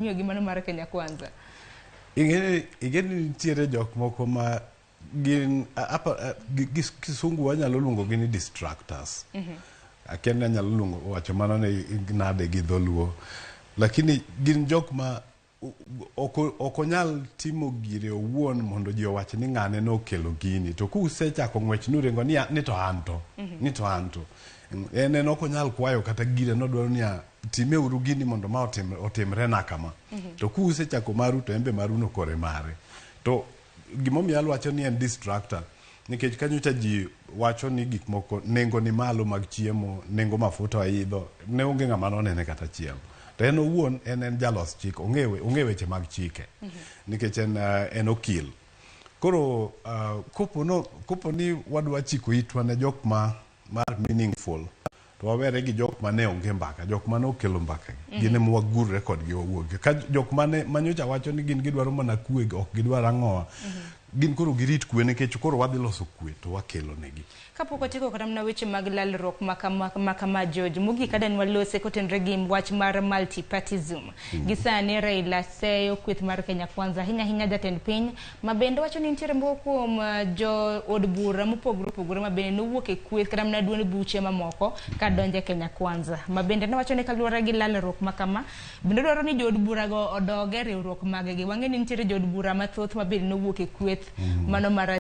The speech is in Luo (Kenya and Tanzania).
Azimio gi mano mar Kenya Kwanza. Ing'e ing'e ni nitiere jok moko ma gin gi kisungu wanyalo luongo gi ni distractors. Akia ni anyalo luongo wacho mano ni nade gi dholuo. Lakini gin jok ma ok onyal timo gire owuon mondo ji owach ni ng'ane nokelo gini. To kusechako ng'wech nuringo ni, ni to anto, ni to anto. En ok onyal kwayo kata gire nodwaro niya timeuru gini mondo ma otimre na kama. To kusechako maru to en be maru no kore mare. To gimomiyo alwacho ni en distractor nikech kanyocha ji wacho ni gik moko nengo ni malo mag chiemo, nengo mafuta oidho, ne onge ng'ama nonene kata achiel. To en owuon en jalos chik, ong'e weche mag chike nikech en okil. Koro kopo ni wadwa chiko itwa ne jok ma mar meaningful to wawere gi jok mane onge mbaka, jok mane okelo mbaka gi, gin ema wagurre kodgi wawuogi. Ka jok mane manyocha wacho ni gin gidwaro mana kwe, ok gidwar ang'owa, gin koro girit kwe nikech koro wadhi loso kwe to wakelo negi. Kapok watieko kata mana weche mag lalruok makama George, mogik ka walose kotenore gi wach mar multipartyism. Gi sani Raila seyo kweth mar Kenya Kwanza, ahinya ahinya jatend piny, ma bende wacho ni nitiere moko kuom jo od bura mopogore opogore ma bende nowuok e kweth kata mana duond buche mamoko ka donjo e Kenya Kwanza. Ma bende nowacho ni kaluwore gi lalruok makama, bende dwaro ni jood bura go odog e riwruok maggi. Wang'e ni nitiere jood bura mathoth ma bende nowuok e kweth mano mar